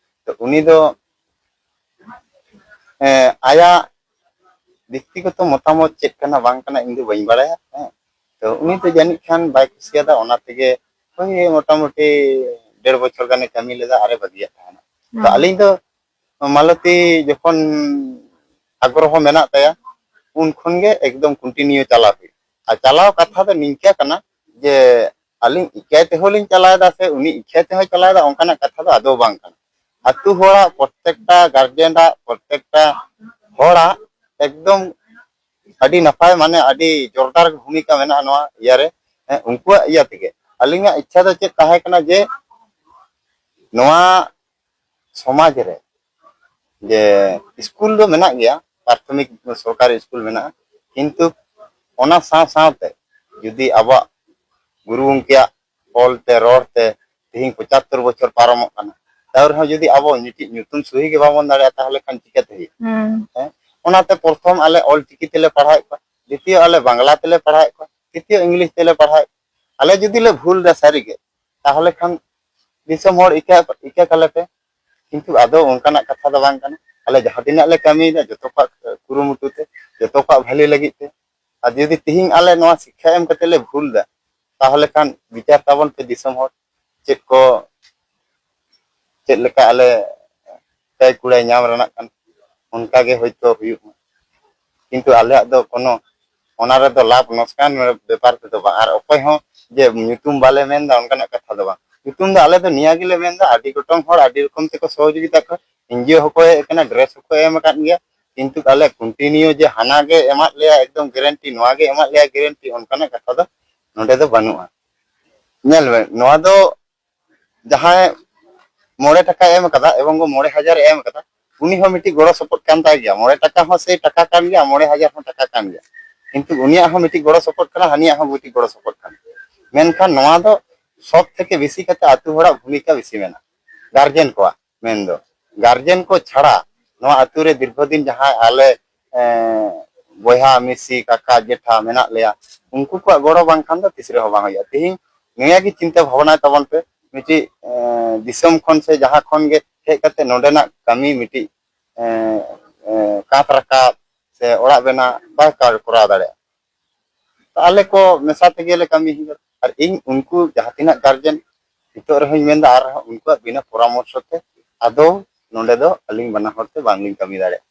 ᱛᱚ, ᱩᱱᱤ ᱫᱚ, ᱮ, ᱟᱭᱟᱜ ᱵᱮᱠᱛᱤᱜᱚᱛᱚ ᱢᱚᱛᱟᱢᱚᱛ ᱪᱮᱫ ᱠᱟᱱᱟ ᱵᱟᱝ ᱠᱟᱱᱟ, ᱤᱧ ᱫᱚ ᱵᱟᱹᱧ ᱵᱟᱲᱟᱭᱟ, ᱦᱮᱸ᱾ ᱛᱚ, ᱩᱱᱤ ᱫᱚ ᱡᱟᱹᱱᱤᱡ ᱠᱷᱟᱱ ᱵᱟᱭ ᱠᱩᱥᱤᱭᱟᱫᱟ, ᱚᱱᱟ ᱛᱮᱜᱮ ᱳᱭ ᱢᱚᱴᱟᱢᱩᱴᱤ ᱰᱮᱲ ᱵᱚᱪᱷᱚᱨ ᱜᱟᱱᱮ ᱠᱟᱹᱢᱤ ᱞᱮᱫᱟ ᱟᱨᱮ ᱵᱟᱹᱜᱤᱭᱟᱜ ᱛᱟᱦᱮᱱᱟ᱾ ᱛᱚ, ᱦᱩᱸ᱾ ᱟᱹᱞᱤᱧ ᱫᱚ ᱢᱟᱞᱚᱛᱤ ᱡᱚᱠᱷᱚᱱ ᱟᱜᱽᱨᱚᱦᱚ ᱢᱮᱱᱟᱜ ᱛᱟᱭᱟ, ᱩᱱ ᱠᱷᱚᱱ ᱜᱮ ᱮᱠᱫᱚᱢ continue ᱪᱟᱞᱟᱣ ᱦᱩᱭᱩᱜᱼᱟ᱾ ᱟᱨ ᱪᱟᱞᱟᱣ ᱠᱟᱛᱷᱟ ᱫᱚ ᱱᱤᱝᱠᱟᱹ ᱠᱟᱱᱟ ᱡᱮ ᱟᱹᱞᱤᱧ ᱤᱠᱟᱹᱭ ᱛᱮᱦᱚᱸ ᱞᱤᱧ ᱪᱟᱞᱟᱣ ᱮᱫᱟ ᱥᱮ ᱩᱱᱤ ᱤᱠᱟᱹᱭ ᱛᱮᱦᱚᱸᱭ ᱪᱟᱞᱟᱣ ᱮᱫᱟ, ᱚᱱᱠᱟᱱᱟᱜ ᱠᱟᱛᱷᱟ ᱫᱚ ᱟᱫᱚ ᱵᱟᱝ ᱠᱟᱱᱟ᱾ ᱟᱹᱛᱩ ᱦᱚᱲᱟᱜ, ᱯᱨᱚᱛᱮᱠᱴᱟ ᱜᱟᱨᱡᱮᱱᱟᱜ, ᱯᱨᱚᱛᱮᱠᱴᱟ ᱦᱚᱲᱟᱜ ᱮᱠᱫᱚᱢ ᱟᱹᱰᱤ ᱱᱟᱯᱟᱭ, ᱢᱟᱱᱮ ᱟᱹᱰᱤ ᱡᱳᱨᱫᱟᱨ ᱵᱷᱩᱢᱤᱠᱟ ᱢᱮᱱᱟᱜᱼᱟ ᱱᱚᱣᱟ ᱤᱭᱟᱹ ᱨᱮ᱾ ᱦᱮᱸ, ᱩᱱᱠᱩᱣᱟᱜ ᱤᱭᱟᱹ ᱛᱮᱜᱮ ᱟᱹᱞᱤᱧᱟᱜ ᱤᱪᱪᱷᱟ ᱫᱚ ᱪᱮᱫ ᱛᱟᱦᱮᱸ ᱠᱟᱱᱟ ᱡᱮ ᱱᱚᱣᱟ ᱥᱚᱢᱟᱡᱽ ᱨᱮ ᱡᱮ ᱥᱠᱩᱞ ᱫᱚ ᱢᱮᱱᱟᱜ ᱜᱮᱭᱟ, ᱯᱨᱟᱛᱷᱚᱢᱤᱠ ᱥᱚᱨᱠᱟᱨᱤ ᱥᱠᱩᱞ ᱢᱮᱱᱟᱜᱼᱟ, ᱠᱤᱱᱛᱩ ᱚᱱᱟ ᱥᱟᱶ ᱥᱟᱶᱛᱮ ᱡᱩᱫᱤ ᱟᱵᱚᱣᱟᱜ ᱜᱩᱨᱩ ᱜᱚᱢᱠᱮᱭᱟᱜ ᱚᱞ ᱛᱮ, ᱨᱚᱲ ᱛᱮ ᱛᱮᱦᱮᱧ ᱯᱚᱸᱪᱟᱛᱛᱳᱨ ᱵᱚᱪᱷᱚᱨ ᱯᱟᱨᱚᱢᱚᱜ ᱠᱟᱱᱟ, ᱛᱟᱣ ᱨᱮᱦᱚᱸ ᱡᱩᱫᱤ ᱟᱵᱚ ᱢᱤᱫᱴᱤᱡ ᱧᱩᱛᱩᱢ ᱥᱩᱦᱤ ᱜᱮ ᱵᱟᱵᱚᱱ ᱫᱟᱲᱮᱭᱟᱜᱼᱟ, ᱛᱟᱦᱚᱞᱮ ᱠᱷᱟᱱ ᱪᱤᱠᱟᱹᱛᱮ ᱦᱩᱭᱩᱜᱼᱟ? ᱦᱩᱸ᱾ ᱦᱮᱸ? ᱚᱱᱟᱛᱮ ᱯᱨᱚᱛᱷᱚᱢ ᱟᱞᱮ ᱚᱞ ᱪᱤᱠᱤ ᱛᱮᱞᱮ ᱯᱟᱲᱦᱟᱣᱮᱫ ᱠᱚᱣᱟ, ᱫᱤᱛᱤᱭᱚ ᱟᱞᱮ ᱵᱟᱝᱞᱟ ᱛᱮᱞᱮ ᱯᱟᱲᱦᱟᱣᱮᱫ ᱠᱚᱣᱟ, ᱛᱨᱤᱛᱤᱭᱚ ᱤᱝᱞᱤᱥ ᱛᱮᱞᱮ ᱯᱟᱲᱦᱟᱣᱮᱫ ᱠᱚᱣᱟ᱾ ᱟᱞᱮ ᱡᱩᱫᱤ ᱞᱮ ᱵᱷᱩᱞ ᱫᱟ ᱥᱟᱹᱨᱤᱜᱮ, ᱛᱟᱦᱚᱞᱮ ᱠᱷᱟᱱ ᱫᱤᱥᱚᱢ ᱦᱚᱲ ᱤᱠᱟᱹ, ᱤᱠᱟᱹ ᱠᱟᱞᱮ ᱯᱮ᱾ ᱠᱤᱱᱛᱩ ᱟᱫᱚ ᱚᱱᱠᱟᱱᱟᱜ ᱠᱟᱛᱷᱟ ᱫᱚ ᱵᱟᱝ ᱠᱟᱱᱟ᱾ ᱟᱞᱮ ᱡᱟᱦᱟᱸ ᱛᱤᱱᱟᱹᱜ ᱞᱮ ᱠᱟᱹᱢᱤᱭᱮᱫᱟ, ᱡᱚᱛᱚ ᱠᱚᱣᱟᱜ ᱠᱩᱨᱩᱢᱩᱴᱩ ᱛᱮ, ᱡᱚᱛᱚ ᱠᱚᱣᱟᱜ ᱵᱷᱟᱹᱞᱤ ᱞᱟᱹᱜᱤᱫ ᱛᱮ᱾ ᱟᱨ ᱡᱩᱫᱤ ᱛᱤᱦᱤᱧ ᱟᱞᱮ ᱱᱚᱣᱟ ᱥᱤᱠᱠᱷᱟ ᱮᱢ ᱠᱟᱛᱮ ᱞᱮ ᱵᱷᱩᱞ ᱫᱟ, ᱛᱟᱦᱚᱞᱮ ᱠᱷᱟᱱ ᱵᱤᱪᱟᱹᱨ ᱛᱟᱵᱚᱱ ᱯᱮ ᱫᱤᱥᱚᱢ ᱦᱚᱲ, ᱪᱮᱫ ᱠᱚ, ᱪᱮᱫ ᱞᱮᱠᱟ ᱟᱞᱮ ᱠᱟᱹᱭ ᱠᱩᱲᱟᱹᱭ ᱧᱟᱢ ᱨᱮᱱᱟᱜ ᱠᱟᱱᱟ, ᱚᱱᱠᱟ ᱜᱮ ᱦᱳᱭᱛᱳ ᱦᱩᱭᱩᱜ ᱢᱟ᱾ ᱠᱤᱱᱛᱩ ᱟᱞᱮᱭᱟᱜ ᱫᱚ ᱠᱳᱱᱳ ᱚᱱᱟ ᱨᱮᱫᱚ ᱞᱟᱵᱷ ᱞᱚᱥᱠᱟᱱ ᱵᱮᱯᱟᱨ ᱛᱮᱫᱚ ᱵᱟᱝ, ᱟᱨ ᱚᱠᱚᱭ ᱦᱚᱸ ᱡᱮ ᱧᱩᱛᱩᱢ ᱵᱟᱞᱮ ᱢᱮᱱᱫᱟ ᱚᱱᱠᱟᱱᱟᱜ ᱠᱟᱛᱷᱟ ᱫᱚ ᱵᱟᱝ᱾ ᱧᱩᱛᱩᱢ ᱫᱚ ᱟᱞᱮ ᱫᱚ ᱱᱤᱭᱟᱹ ᱜᱮᱞᱮ ᱢᱮᱱᱫᱟ, ᱟᱹᱰᱤ ᱜᱚᱴᱟᱝ ᱦᱚᱲ ᱟᱹᱰᱤ ᱨᱚᱠᱚᱢ ᱛᱮᱠᱚ ᱥᱚᱦᱚᱡᱳᱜᱤᱛᱟ ᱠᱚ, ᱮᱱᱡᱤᱭᱳ ᱦᱚᱸᱠᱚ ᱦᱮᱡ ᱟᱠᱟᱱᱟ, ᱰᱨᱮᱥ ᱦᱚᱸᱠᱚ ᱮᱢ ᱟᱠᱟᱫ ᱜᱮᱭᱟ, ᱠᱤᱱᱛᱩ ᱟᱞᱮ continue ᱡᱮ ᱦᱟᱱᱟ ᱜᱮ ᱮᱢᱟᱫ ᱞᱮᱭᱟ ᱮᱠᱫᱚᱢ guarantee, ᱱᱚᱣᱟ ᱜᱮ ᱮᱢᱟᱫ ᱞᱮᱭᱟ guarantee, ᱚᱱᱠᱟᱱᱟᱜ ᱠᱟᱛᱷᱟ ᱫᱚ ᱱᱚᱰᱮ ᱫᱚ ᱵᱟᱹᱱᱩᱜᱼᱟ᱾ ᱧᱮᱞ ᱢᱮ, ᱱᱚᱣᱟ ᱫᱚ ᱡᱟᱦᱟᱸᱭ ᱢᱚᱬᱮ ᱴᱟᱠᱟᱭ ᱮᱢ ᱠᱟᱫᱟ ᱮᱵᱚᱝ ᱢᱚᱬᱮ ᱦᱟᱡᱟᱨ ᱮ ᱮᱢ ᱠᱟᱫᱟ, ᱩᱱᱤ ᱦᱚᱸ ᱢᱤᱫᱴᱤᱡ ᱜᱚᱲᱚ ᱥᱚᱯᱚᱦᱚᱫ ᱠᱟᱱ ᱛᱟᱭ ᱜᱮᱭᱟ᱾ ᱢᱚᱬᱮ ᱴᱟᱠᱟ ᱦᱚᱸ ᱥᱮᱭ ᱴᱟᱠᱟ ᱠᱟᱱ ᱜᱮᱭᱟ, ᱢᱚᱬᱮ ᱦᱟᱡᱟᱨ ᱦᱚᱸ ᱴᱟᱠᱟ ᱠᱟᱱ ᱜᱮᱭᱟ, ᱠᱤᱱᱛᱩ ᱩᱱᱤᱭᱟᱜ ᱦᱚᱸ ᱢᱤᱫᱴᱤᱡ ᱜᱚᱲᱚ ᱥᱚᱯᱚᱦᱚᱫ ᱠᱟᱱᱟ, ᱦᱟᱹᱱᱤᱭᱟᱜ ᱦᱚᱸ ᱢᱤᱫᱴᱤᱡ ᱜᱚᱲᱚ ᱥᱚᱯᱚᱦᱚᱫ ᱠᱟᱱᱟ᱾ ᱢᱮᱱᱠᱷᱟᱱ ᱱᱚᱣᱟ ᱫᱚ ᱥᱚᱵ ᱛᱷᱮᱠᱮ ᱵᱮᱥᱤ ᱠᱟᱛᱮ ᱟᱹᱛᱩ ᱦᱚᱲᱟᱜ ᱵᱷᱩᱢᱤᱠᱟ ᱵᱮᱥᱤ ᱢᱮᱱᱟᱜᱼᱟ, ᱜᱟᱨᱡᱮᱱ ᱠᱚᱣᱟᱜ᱾ ᱢᱮᱱᱫᱚ ᱜᱟᱨᱡᱮᱱ ᱠᱚ ᱪᱷᱟᱲᱟ ᱱᱚᱣᱟ ᱟᱹᱛᱩ ᱨᱮ ᱫᱤᱨᱜᱷᱚ ᱫᱤᱱ ᱡᱟᱦᱟᱸᱭ ᱟᱞᱮ, ᱮᱸ, ᱵᱚᱭᱦᱟ ᱢᱤᱥᱤ ᱠᱟᱠᱟ ᱡᱮᱴᱷᱟ ᱢᱮᱱᱟᱜ ᱞᱮᱭᱟ, ᱩᱱᱠᱩ ᱠᱚᱣᱟᱜ ᱜᱚᱲᱚ ᱵᱟᱝᱠᱷᱟᱱ ᱫᱚ ᱛᱤᱥ ᱨᱮᱦᱚᱸ ᱵᱟᱝ ᱦᱩᱭᱩᱜᱼᱟ᱾ ᱛᱮᱦᱮᱧ ᱱᱤᱭᱟᱹ ᱜᱮ ᱪᱤᱱᱛᱟᱹ ᱵᱷᱟᱵᱽᱱᱟᱭ ᱛᱟᱵᱚᱱ ᱯᱮ, ᱢᱤᱫᱴᱤᱡ, ᱮᱸ, ᱫᱤᱥᱚᱢ ᱠᱷᱚᱱ ᱥᱮ ᱡᱟᱦᱟᱸ ᱠᱷᱚᱱ ᱜᱮ ᱦᱮᱡ ᱠᱟᱛᱮ ᱱᱚᱰᱮᱱᱟᱜ ᱠᱟᱹᱢᱤ ᱢᱤᱫᱴᱤᱡ, ᱮᱸ, ᱮᱸ, ᱠᱟᱸᱛ ᱨᱟᱠᱟᱵ ᱥᱮ ᱚᱲᱟᱜ ᱵᱮᱱᱟᱣ ᱵᱟᱭ ᱠᱚᱨᱟᱣ ᱫᱟᱲᱮᱭᱟᱜᱼᱟ᱾ ᱟᱞᱮ ᱠᱚ ᱢᱮᱥᱟ ᱛᱮᱜᱮ ᱞᱮ ᱠᱟᱹᱢᱤ ᱦᱩᱭᱩᱜᱼᱟ᱾ ᱟᱨ ᱤᱧ ᱩᱱᱠᱩ ᱡᱟᱦᱟᱸ ᱛᱤᱱᱟᱹᱜ ᱜᱟᱨᱡᱮᱱ ᱱᱤᱛᱚᱜ ᱨᱮᱦᱚᱸᱧ ᱢᱮᱱᱫᱟ, ᱟᱨᱦᱚᱸ ᱩᱱᱠᱩᱣᱟᱜ ᱵᱤᱱᱟᱹ ᱯᱚᱨᱟᱢᱚᱨᱥᱚ ᱛᱮ ᱟᱫᱚ ᱱᱚᱰᱮ ᱫᱚ ᱟᱹᱞᱤᱧ ᱵᱟᱱᱟ ᱦᱚᱲ ᱛᱮ ᱵᱟᱝᱞᱤᱧ ᱠᱟᱹᱢᱤ ᱫᱟᱲᱮᱭᱟᱜᱼᱟ᱾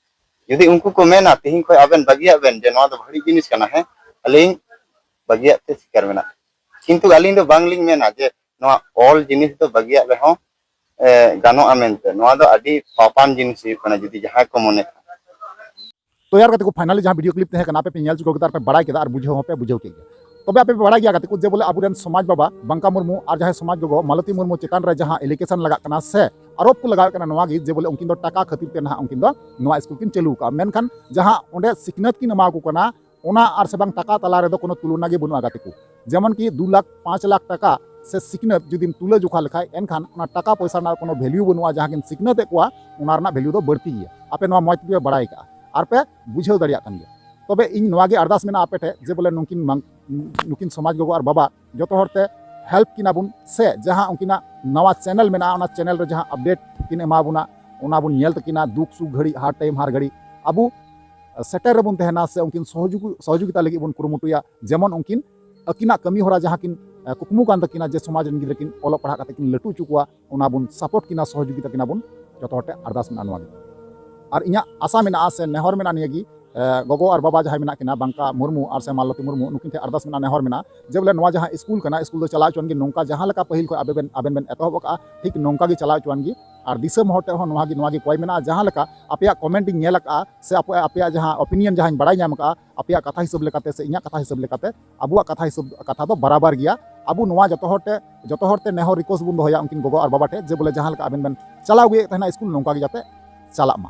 ᱡᱩᱫᱤ ᱩᱱᱠᱩ ᱠᱚ ᱢᱮᱱᱟ ᱛᱤᱦᱤᱧ ᱠᱷᱚᱱ ᱟᱵᱮᱱ ᱵᱟᱹᱜᱤᱭᱟᱜ ᱵᱮᱱ ᱡᱮ ᱱᱚᱣᱟ ᱫᱚ ᱵᱟᱹᱲᱤᱡ ᱡᱤᱱᱤᱥ ᱠᱟᱱᱟ, ᱦᱮᱸ, ᱟᱹᱞᱤᱧ ᱵᱟᱹᱜᱤᱭᱟᱜ ᱛᱮ ᱥᱤᱠᱟᱨ ᱢᱮᱱᱟᱜᱼᱟ᱾ ᱠᱤᱱᱛᱩ ᱟᱹᱞᱤᱧ ᱫᱚ ᱵᱟᱝᱞᱤᱧ ᱢᱮᱱᱟ ᱡᱮ ᱱᱚᱣᱟ ᱚᱞ ᱡᱤᱱᱤᱥ ᱫᱚ ᱵᱟᱹᱜᱤᱭᱟᱜ ᱨᱮᱦᱚᱸ, ᱮ, ᱜᱟᱱᱚᱜᱼᱟ ᱢᱮᱱᱛᱮ᱾ ᱱᱚᱣᱟ ᱫᱚ ᱟᱹᱰᱤ ᱯᱟᱯᱟᱱ ᱡᱤᱱᱤᱥ ᱦᱩᱭᱩᱜ ᱠᱟᱱᱟ ᱡᱩᱫᱤ ᱡᱟᱦᱟᱸᱭ ᱠᱚ ᱢᱚᱱᱮ ᱠᱷᱟᱱ᱾ ᱛᱚ ᱭᱟᱨ ᱜᱟᱛᱮ ᱠᱚ, finally ᱡᱟᱦᱟᱸ video clip ᱛᱟᱦᱮᱸ ᱠᱟᱱᱟ, ᱟᱯᱮ ᱯᱮ ᱧᱮᱞ ᱪᱩᱠᱟᱹᱣ ᱠᱮᱫᱟ ᱟᱨ ᱯᱮ ᱵᱟᱲᱟᱭ ᱠᱮᱫᱟ ᱟᱨ ᱵᱩᱡᱷᱟᱹᱣ ᱦᱚᱸᱯᱮ ᱵᱩᱡᱷᱟᱹᱣ ᱠᱮᱫ ᱜᱮᱭᱟ᱾ ᱛᱚᱵᱮ ᱟᱯᱮ ᱯᱮ ᱵᱟᱲᱟᱭ ᱜᱮᱭᱟ ᱜᱟᱛᱮ ᱠᱚ, ᱡᱮ ᱵᱚᱞᱮ ᱟᱵᱚᱨᱮᱱ ᱥᱚᱢᱟᱡᱽ ᱵᱟᱵᱟ ᱵᱟᱝᱠᱟ ᱢᱩᱨᱢᱩ ᱟᱨ ᱡᱟᱦᱟᱸᱭ ᱥᱚᱢᱟᱡᱽ ᱜᱚᱜᱚ ᱢᱟᱞᱚᱛᱤ ᱢᱩᱨᱢᱩ ᱪᱮᱛᱟᱱ ᱨᱮ ᱡᱟᱦᱟᱸ allegation ᱞᱟᱜᱟᱜ ᱠᱟᱱᱟ ᱥᱮ ᱟᱨᱳᱯ ᱠᱚ ᱞᱟᱜᱟᱣᱮᱫ ᱠᱟᱱᱟ, ᱱᱚᱣᱟ ᱜᱮ ᱡᱮ ᱵᱚᱞᱮ ᱩᱱᱠᱤᱱ ᱫᱚ ᱴᱟᱠᱟ ᱠᱷᱟᱹᱛᱤᱨ ᱛᱮ ᱱᱟᱦᱟᱜ ᱩᱱᱠᱤᱱ ᱫᱚ ᱱᱚᱣᱟ ᱥᱠᱩᱞ ᱠᱤᱱ ᱪᱟᱹᱞᱩ ᱟᱠᱟᱫᱼᱟ᱾ ᱢᱮᱱᱠᱷᱟᱱ ᱡᱟᱦᱟᱸ ᱚᱸᱰᱮ ᱥᱤᱠᱷᱱᱟᱹᱛ ᱠᱤᱱ ᱮᱢᱟ ᱠᱚ ᱠᱟᱱᱟ, ᱚᱱᱟ ᱟᱨ ᱥᱮ ᱵᱟᱝ ᱴᱟᱠᱟ ᱛᱟᱞᱟ ᱨᱮᱫᱚ ᱠᱳᱱᱳ ᱛᱩᱞᱚᱱᱟ ᱜᱮ ᱵᱟᱹᱱᱩᱜᱼᱟ ᱜᱟᱛᱮ ᱠᱚ᱾ ᱡᱮᱢᱚᱱ ᱠᱤ ᱫᱩ ᱞᱟᱠᱷ ᱯᱟᱸᱪ ᱞᱟᱠᱷ ᱴᱟᱠᱟ ᱥᱮ ᱥᱤᱠᱷᱱᱟᱹᱛ ᱡᱩᱫᱤᱢ ᱛᱩᱞᱟᱹ ᱡᱚᱠᱷᱟ ᱞᱮᱠᱷᱟᱡ, ᱮᱱᱠᱷᱟᱱ ᱚᱱᱟ ᱴᱟᱠᱟ ᱯᱚᱭᱥᱟ ᱨᱮᱱᱟᱜ ᱠᱳᱱᱳ value ᱵᱟᱹᱱᱩᱜᱼᱟ᱾ ᱡᱟᱦᱟᱸ ᱠᱤᱱ ᱥᱤᱠᱷᱱᱟᱹᱛ ᱮᱫ ᱠᱚᱣᱟ, ᱚᱱᱟ ᱨᱮᱱᱟᱜ value ᱫᱚ ᱵᱟᱹᱲᱛᱤ ᱜᱮᱭᱟ᱾ ᱟᱯᱮ ᱱᱚᱣᱟ ᱢᱚᱡᱽ ᱛᱮᱯᱮ ᱵᱟᱲᱟᱭ ᱠᱟᱜᱼᱟ ᱟᱨ ᱯᱮ ᱵᱩᱡᱷᱟᱹᱣ ᱫᱟᱲᱮᱭᱟᱜ ᱠᱟᱱ ᱜᱮᱭᱟ᱾ ᱛᱚᱵᱮ ᱤᱧ ᱱᱚᱣᱟ ᱜᱮ ᱟᱨᱫᱟᱥ ᱢᱮᱱᱟᱜᱼᱟ ᱟᱯᱮ ᱴᱷᱮᱡ, ᱡᱮ ᱵᱚᱞᱮ ᱱᱩᱠᱤᱱ ᱵᱟᱝ-, ᱱᱩᱠᱤᱱ ᱥᱚᱢᱟᱡᱽ ᱜᱚᱜᱚ ᱟᱨ ᱵᱟᱵᱟ ᱡᱚᱛᱚ ᱦᱚᱲ ᱛᱮ help ᱠᱤᱱᱟ ᱵᱚᱱ, ᱥᱮ ᱡᱟᱦᱟᱸ ᱩᱱᱠᱤᱱᱟᱜ ᱱᱟᱣᱟ channel ᱢᱮᱱᱟᱜᱼᱟ, ᱚᱱᱟ channel ᱨᱮ ᱡᱟᱦᱟᱸ update ᱠᱤᱱ ᱮᱢᱟ ᱵᱚᱱᱟ, ᱚᱱᱟ ᱵᱚᱱ ᱧᱮᱞ ᱛᱟᱹᱠᱤᱱᱟ, ᱫᱩᱠ ᱥᱩᱠ ᱜᱷᱟᱹᱲᱤᱡ, ᱦᱟᱨ time ᱦᱟᱨ ᱜᱷᱟᱹᱲᱤᱡ ᱟᱵᱚ ᱥᱮᱴᱮᱨ ᱨᱮᱵᱚᱱ ᱛᱟᱦᱮᱱᱟ, ᱥᱮ ᱩᱱᱠᱤᱱ ᱥᱚᱦᱚᱡᱳᱜᱤ-, ᱥᱚᱦᱚᱡᱳᱜᱤᱛᱟ ᱞᱟᱹᱜᱤᱫ ᱵᱚᱱ ᱠᱩᱨᱩᱢᱩᱴᱩᱭᱟ, ᱡᱮᱢᱚᱱ ᱩᱱᱠᱤᱱ ᱟᱹᱠᱤᱱᱟᱜ ᱠᱟᱹᱢᱤ ᱦᱚᱨᱟ ᱡᱟᱦᱟᱸ ᱠᱤᱱ, ᱮ, ᱠᱩᱠᱢᱩ ᱠᱟᱱ ᱛᱟᱹᱠᱤᱱᱟ ᱡᱮ ᱥᱚᱢᱟᱡᱽ ᱨᱮᱱ ᱜᱤᱫᱽᱨᱟᱹ ᱠᱤᱱ ᱚᱞᱚᱜ ᱯᱟᱲᱦᱟᱜ ᱠᱟᱛᱮ ᱠᱤᱱ ᱞᱟᱹᱴᱩ ᱦᱚᱪᱚ ᱠᱚᱣᱟ, ᱚᱱᱟ ᱵᱚᱱ support ᱠᱤᱱᱟ, ᱥᱚᱦᱚᱡᱳᱜᱤᱛᱟ ᱠᱤᱱᱟ ᱵᱚᱱ, ᱡᱚᱛᱚ ᱦᱚᱲ ᱴᱷᱮᱱ ᱟᱨᱫᱟᱥ ᱢᱮᱱᱟᱜᱼᱟ ᱱᱚᱣᱟ ᱜᱮ᱾ ᱟᱨ ᱤᱧᱟᱹᱜ ᱟᱥᱟ ᱢᱮᱱᱟᱜᱼᱟ ᱥᱮ ᱱᱮᱦᱚᱨ ᱢᱮᱱᱟᱜᱼᱟ ᱱᱤᱭᱟᱹ ᱜᱮ, ᱮ, ᱜᱚᱜᱚ ᱟᱨ ᱵᱟᱵᱟ ᱡᱟᱦᱟᱸᱭ ᱢᱮᱱᱟᱜ ᱠᱤᱱᱟ, ᱵᱟᱝᱠᱟ ᱢᱩᱨᱢᱩ ᱟᱨ ᱥᱮ ᱢᱟᱞᱚᱛᱤ ᱢᱩᱨᱢᱩ, ᱱᱩᱠᱤᱱ ᱴᱷᱮᱱ ᱟᱨᱫᱟᱥ ᱢᱮᱱᱟᱜᱼᱟ, ᱱᱮᱦᱚᱨ ᱢᱮᱱᱟᱜᱼᱟ, ᱡᱮ ᱵᱚᱞᱮ ᱱᱚᱣᱟ ᱡᱟᱦᱟᱸ ᱥᱠᱩᱞ ᱠᱟᱱᱟ, ᱥᱠᱩᱞ ᱫᱚ ᱪᱟᱞᱟᱣ ᱦᱚᱪᱚᱣᱟᱱ ᱜᱮ, ᱱᱚᱝᱠᱟ ᱡᱟᱦᱟᱸ ᱞᱮᱠᱟ ᱯᱟᱹᱦᱤᱞ ᱠᱷᱚᱱ ᱟᱵᱮᱱ ᱵᱮᱱ, ᱟᱵᱮᱱ ᱵᱮᱱ ᱮᱛᱚᱦᱚᱵ ᱟᱠᱟᱫᱼᱟ, ᱴᱷᱤᱠ ᱱᱚᱝᱠᱟ ᱜᱮ ᱪᱟᱞᱟᱣ ᱦᱚᱪᱚᱣᱟᱱ ᱜᱮ᱾ ᱟᱨ ᱫᱤᱥᱚᱢ ᱦᱚᱲ ᱴᱷᱮᱱ ᱦᱚᱸ ᱱᱚᱣᱟ ᱜᱮ, ᱱᱚᱣᱟ ᱜᱮ ᱠᱚᱭ ᱢᱮᱱᱟᱜᱼᱟ, ᱡᱟᱦᱟᱸ ᱞᱮᱠᱟ ᱟᱯᱮᱭᱟᱜ ᱠᱚᱢᱮᱱᱴ ᱤᱧ ᱧᱮᱞ ᱟᱠᱟᱫᱼᱟ ᱥᱮ ᱟᱯᱮ, ᱟᱯᱮᱭᱟᱜ ᱡᱟᱦᱟᱸ ᱚᱯᱤᱱᱤᱭᱚᱱ ᱡᱟᱦᱟᱸᱧ ᱵᱟᱲᱟᱭ ᱧᱟᱢ ᱟᱠᱟᱫᱼᱟ, ᱟᱯᱮᱭᱟᱜ ᱠᱟᱛᱷᱟ ᱦᱤᱥᱟᱹᱵ ᱞᱮᱠᱟᱛᱮ ᱥᱮ ᱤᱧᱟᱹᱜ ᱠᱟᱛᱷᱟ ᱦᱤᱥᱟᱹᱵ ᱞᱮᱠᱟᱛᱮ, ᱟᱵᱚᱣᱟᱜ ᱠᱟᱛᱷᱟ ᱦᱤᱥᱟᱹᱵ, ᱠᱟᱛᱷᱟ ᱫᱚ ᱵᱟᱨᱟᱵᱟᱨ ᱜᱮᱭᱟ᱾ ᱟᱵᱚ ᱱᱚᱣᱟ ᱡᱚᱛᱚ ᱦᱚᱲ ᱴᱷᱮᱱ, ᱡᱚᱛᱚ ᱦᱚᱲ ᱛᱮ ᱱᱮᱦᱚᱨ ᱨᱤᱠᱣᱮᱥᱴ ᱵᱚᱱ ᱫᱚᱦᱚᱭᱟ ᱩᱱᱠᱤᱱ ᱜᱚᱜᱚ ᱟᱨ ᱵᱟᱵᱟ ᱴᱷᱮᱱ, ᱡᱮ ᱵᱚᱞᱮ ᱡᱟᱦᱟᱸ ᱞᱮᱠᱟ ᱟᱵᱮᱱ ᱵᱮᱱ ᱪᱟᱞᱟᱣ ᱟᱹᱜᱩᱭᱮᱫ ᱛᱟᱦᱮᱱᱟ ᱥᱠᱩᱞ, ᱱᱚᱝᱠᱟ ᱜᱮ ᱡᱟᱛᱮ ᱪᱟᱞᱟᱜ ᱢᱟ,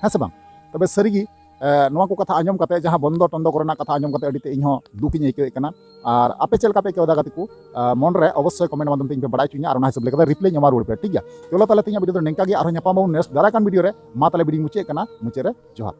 ᱦᱮᱸ ᱥᱮ ᱵᱟᱝ? ᱛᱚᱵᱮ ᱥᱟᱹᱨᱤᱜᱮ, ᱮ, ᱱᱚᱣᱟ ᱠᱚ ᱠᱟᱛᱷᱟ ᱟᱸᱡᱚᱢ ᱠᱟᱛᱮ, ᱡᱟᱦᱟᱸ ᱵᱚᱱᱫᱚ ᱴᱚᱱᱫᱚ ᱠᱚᱨᱮᱱᱟᱜ ᱠᱟᱛᱷᱟ ᱟᱸᱡᱚᱢ ᱠᱟᱛᱮ ᱟᱹᱰᱤ ᱛᱮ ᱤᱧ ᱦᱚᱸ ᱫᱩᱠ ᱤᱧ ᱟᱹᱭᱠᱟᱹᱣᱮᱫ ᱠᱟᱱᱟ᱾ ᱟᱨ ᱟᱯᱮ ᱪᱮᱫ ᱞᱮᱠᱟ ᱯᱮ ᱟᱹᱭᱠᱟᱹᱣ ᱮᱫᱟ ᱜᱟᱛᱮ ᱠᱚ, ᱟ, ᱢᱚᱱ ᱨᱮ ᱚᱵᱚᱥᱥᱳᱭ ᱠᱚᱢᱮᱱᱴ ᱢᱟᱫᱽᱫᱷᱚᱢ ᱛᱮ ᱤᱧ ᱯᱮ ᱵᱟᱲᱟᱭ ᱦᱚᱪᱚᱧᱟ, ᱟᱨ ᱚᱱᱟ ᱦᱤᱥᱟᱹᱵ ᱞᱮᱠᱟᱛᱮ ᱨᱤᱯᱞᱟᱭ ᱤᱧ ᱮᱢᱟ ᱨᱩᱣᱟᱹᱲ ᱯᱮᱭᱟ, ᱴᱷᱤᱠ ᱜᱮᱭᱟ? ᱪᱚᱞᱚ, ᱛᱟᱦᱚᱞᱮ ᱛᱮᱦᱮᱧᱟᱜ ᱵᱷᱤᱰᱤᱭᱳ ᱫᱚ ᱱᱤᱝᱠᱟ ᱜᱮ, ᱟᱨᱦᱚᱸ ᱧᱟᱯᱟᱢ ᱟᱵᱚᱱ ᱱᱮᱠᱥᱴ ᱫᱟᱨᱟᱭ ᱠᱟᱱ ᱵᱷᱤᱰᱤᱭᱳ ᱨᱮ᱾ ᱢᱟ ᱛᱟᱦᱚᱞᱮ ᱵᱷᱤᱰᱤᱭᱳᱧ ᱢᱩᱪᱟᱹᱫ ᱠᱟᱱᱟ, ᱢᱩᱪᱟᱹᱫ ᱨᱮ ᱡᱚᱦᱟᱨ᱾